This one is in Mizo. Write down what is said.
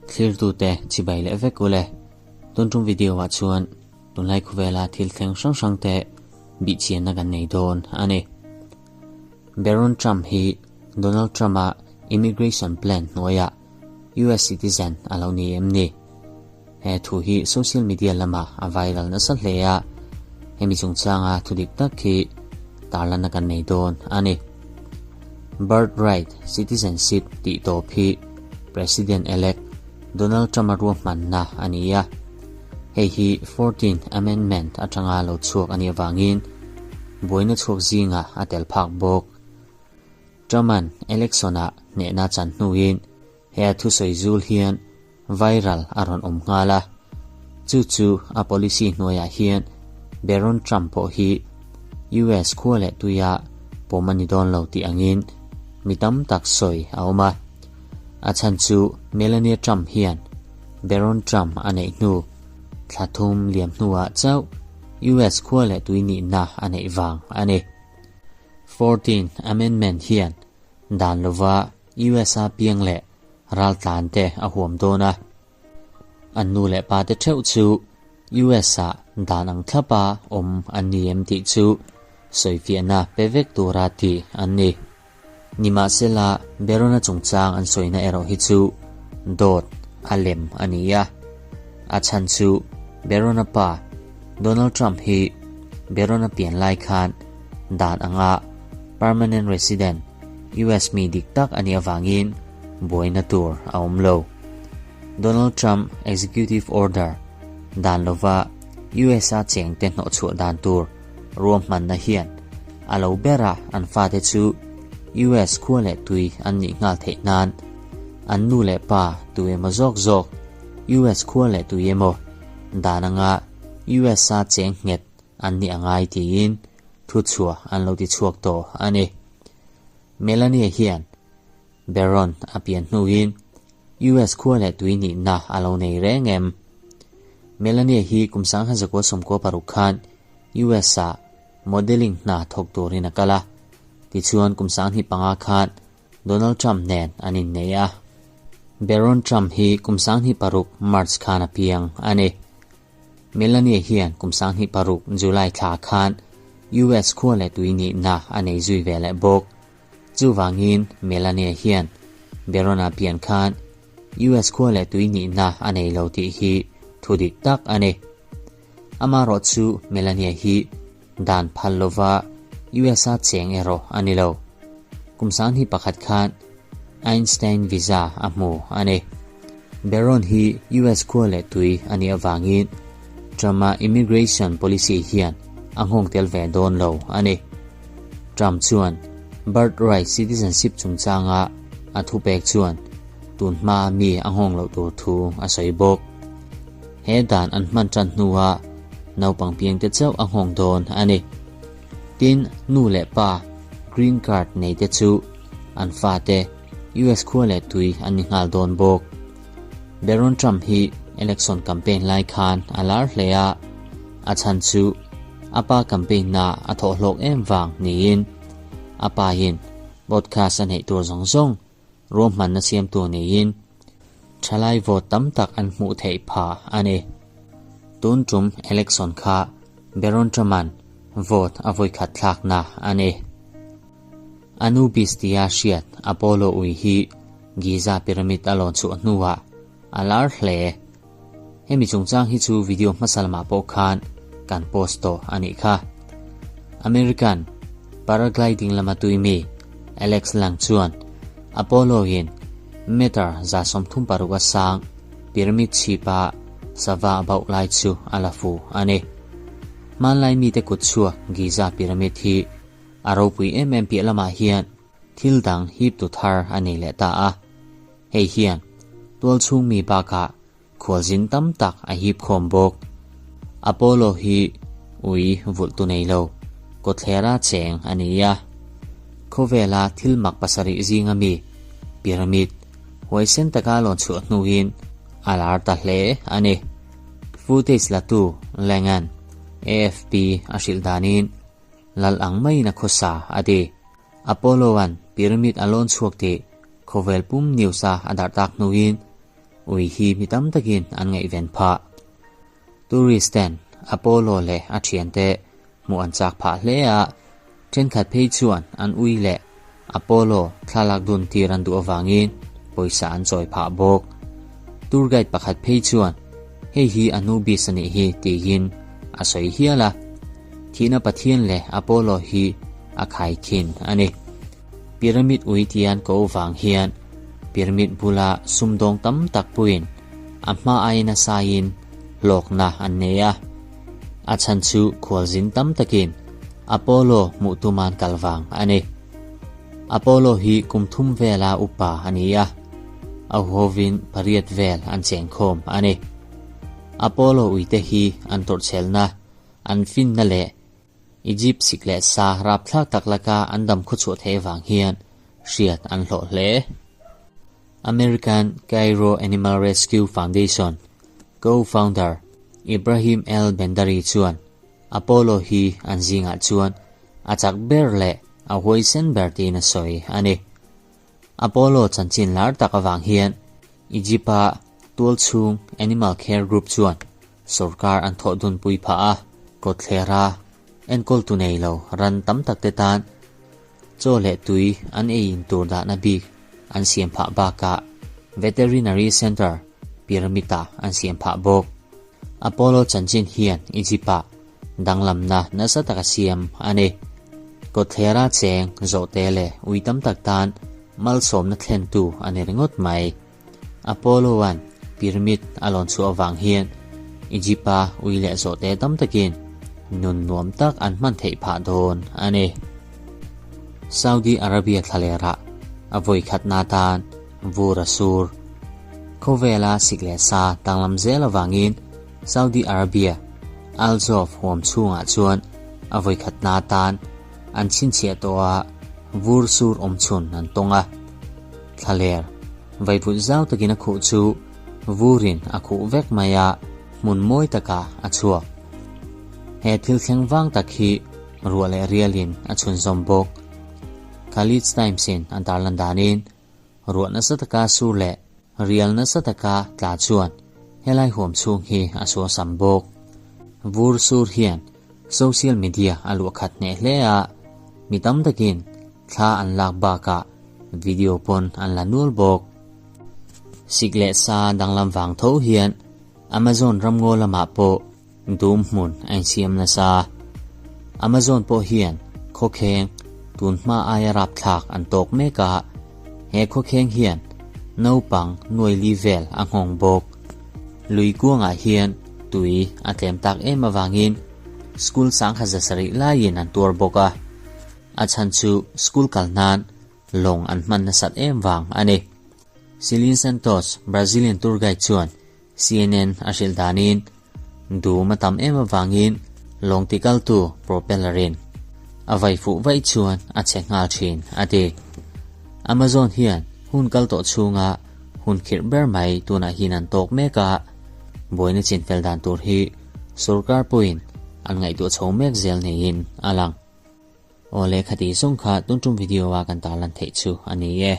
Thlirtute chibai leh vek ule. Tun tum video ah chuan tunlai khawvela thil thleng hrang hrang te bihchianna kan nei dawn a ni. Baron Trump hi Donald Trump-a immigration plan hnuaiah US citizen a lo ni em ni? He thu hi social media lamah a viral nasa hle a, hemi chungchanga thu dik tak hi tarlanna kan nei dawn a ni. Birthright citizenship tih tawp hi President-elect Donald Trump-a ruahmanna a ni a, hei hi Fourteenth Amendment atanga lo chhuak a nih avangin buaina chhuak zingah a tel phak bawk. Trump-a'n election-ah hnehna chan hnuin he a thusawi zul hian viral a rawn awm nghal a, chu chu a policy hnuaiah hian Baron Trump pawh hi US khua leh tuia pawm a ni dawn lo tih angin mi tam tak sawi a awm a. A chhan chu Melania Trump hian Baron Trump a neih hnu thla thum liam hnuah chauh US khua leh tui nihna a neih vang a ni. Fourteenth Amendment hian dan lova USA piang leh raltlan te a huam dawn a. An nu leh pa te theuh chu US ah dan ang thlapa awm an ni em tih chu sawifiahna pe vek tura tih an ni. Nimahsela, Barona chungchang an sawina erawh hi chu dawt a lem a ni a. A chhan chu Barona pa Donald Trump hi Barona pian lai khan dan anga permanent resident US mi dik tak a nih avangin buaina tur a awm lo. Donald Trump Executive Order dan lova US-a chengte hnawhchhuah dan tur ruahmanna hian a lo bera an fate chu US khua leh tui an nih nghal theih nan an nu leh pa tu emaw zawk zawk US khua leh tui emaw dan anga US-a cheng nghet an nih a ngai tiin thuchhuah an lo ti chhuak tawh a ni. Melania hian Barron a pian hnuin US khua leh tui nihna a lo nei reng em? Melania hi kum 1996 khan US-ah modelling hna thawk turin a kal a, tichuan kum 2005 khan Donald Trump nen an innei a. Barron Trump hi kum 2006 March khan a piang a ni. Melania hian kum 2006 July thla khan US khua leh tui nihna a nei zui ve leh bawk. Chuvangin Melania hian Barron-a pian khan US khua leh tui nihna a nei lo tih hi thu dik tak a ni. Amaherawh chu Melania hi dan phal lova US-a cheng erawh a ni lo. Kum 21 khan Einstein visa a hmu a ni. Barron hi US khua leh tui a nih avangin Trump-a immigration policy hian a nghawng tel ve dawn lo a ni. Trump chuan birthright citizenship chungchanga a thupek chuan tun hma mi a nghawng loh tur thu a sawi bawk. He dan an hman tan hnua naupang piangte chauh a nghawng dawn a ni. Tin, nu leh pa green card neite chu an fate US khua leh tui an ni nghal dawn bawk. Baron Trump hi election campaign lai khan a lar hle a, a chhan chu a pa campaign na a thawh hlawk em vang niin a pa in podcast a neih tur zawng zawng ruahmanna siamtu niin thalai vote tam tak an hmuh theih phah a ni. Tun tum election kha Baron Trump-a'n vote a vawikhat thlakna a ni. Anubis tia hriat Apollo ui hi Giza pyramid a lawn chhuah hnuah a lar hle. Hemi chungchang hi chu video hmasa lamah pawh khan kan post tawh a nih kha. American paragliding lama tui mi Alex Lang chuan Apollo in meter 36 a sang pyramid chhipa sava a bauh lai chu a la fu a ni. Hmanlai mite kut chhuak Giza pyramid hi a ropui em em piah lamah hian thil dang hip tu thar a nei leh ta a. Hei hian tual chhung mi bakah khualzin tam tak a hip khawm bawk. Apollo hi ui vulh tu nei lo, kawthlera cheng a ni a. Khawvela thil mak pasarih zinga mi pyramid huaisen taka lawn chhuah hnuin a lar ta hle a ni. Footage latu Langan AFP a hrilh danin lal ang maiin a khawsa a ti. Apollo-a'n pyramid a lawn chhuak tih. Khawvel pum news a a darh tak hnuin ui hi mi tam takin an ngaihven phah. Tourist ten Apollo leh a thiante hmuh an chak phah hle a, thenkhat phei chuan an ui leh Apollo thlalak dun tir an duh avangin pawisa an chawi phah bawk. Tour guide pakhat phei chuan hei hi Anubis a nih hi tiin a sawi hial a, thihna pathian leh Apollo hi a khaikhin a ni. Pyramid ui tian ko vang hian pyramid bula sumdawng tam tak puiin a hma aiin a saiin hlawkna an nei a. A chhan chu khualzin tam takin Apollo hmuh tuman kal vang a ni. Apollo hi kum thum vela upa a ni a, a huhovin pariat vel an chengkhawm a ni. Apollo uite hi an tawrhchhelna, an finna leh Egypt sik leh sa rapthlak tak laka an dam khawchhuah theih avang hian hriat an hlawh hle. American Cairo Animal Rescue Foundation co-founder Ibrahim El Bendari chuan Apollo hi an zingah chuan a chak ber leh a huaisen ber tiin a sawi a ni. Apollo chanchin lar tak avang hian Egypt-a tualchhung Animal Care Group chuan Sorkar an thawh dunpui phah a, kawtthlera enkawltu nei lo ran tam tak te tan chaw leh tui an ei in tur dahna bik an siam phah bakah Veterinary Centre Pyramid-ah an siam phah bawk. Apollo chanchin hian Egypt-ah danglamna nasa taka siam a ni. Kawtthlera cheng zawhte leh ui tam tak tan malsawmna thlentu a ni ringawt mai. Apollo-a'n pyramid a lawn chhuah avang hian Egypt-a ui leh zawhte tam takin nun nuam tak an hman theih phah dawn a ni. Saudi Arabia thlalerah a vawi khatna atan vur a sur. Khawvela sik leh sa danglam zel avangin Saudi Arabia Al Jawf huam chhungah chuan a vawi khatna atan an chhinchhiah tawh a, vur sur awm chhun an tawng a. Thlaler, vaivut zau takin a khuh chu vurin a khuh vek mai a, hmun mawi takah a chhuak. He thil thleng vang tak hi ruah leh rialin a chhunzawm bawk. Khalij Times-in an tarlan danin, ruah nasa taka sur leh rial nasa taka tla chuan helai huam chhung hi a suasam bawk. Vur sur hian social media a luah khat hneh hle a, mi tam takin Thla an lak bakah video pawn an la nual bawk. Sik leh sa danglam vang tho hian Amazon ramngaw lamah pawh dum hmun a insiam nasa. Amazon pawh hian khawkheng tun hma aia rapthlak an tawk mek a, he khawkheng hian naupang nuai li vel a nghawng bawk. Lui kuangah hian tui a tlem tak em avangin school sangha zasarih laiin an tuar bawk a. A chhan chu school kal nan lawng an hman nasat em vang a ni. Celine Santos, Brazilian tour guide chuan CNN a hrilh danin, Dum a tam em avangin lawng tikaltu propeller-in a vai fuh vaih chuan a che nghal thin, a ti. Amazon hian hun kal tawh chhunga hun khirh ber mai tunah hian an tawk mek a, buaina chinfel dan tur hi sorkar pawhin an ngaihtuah chho mek zel niin a lang. Awle khati zawng kha tun tum video a kan tarlan theih chu a ni e.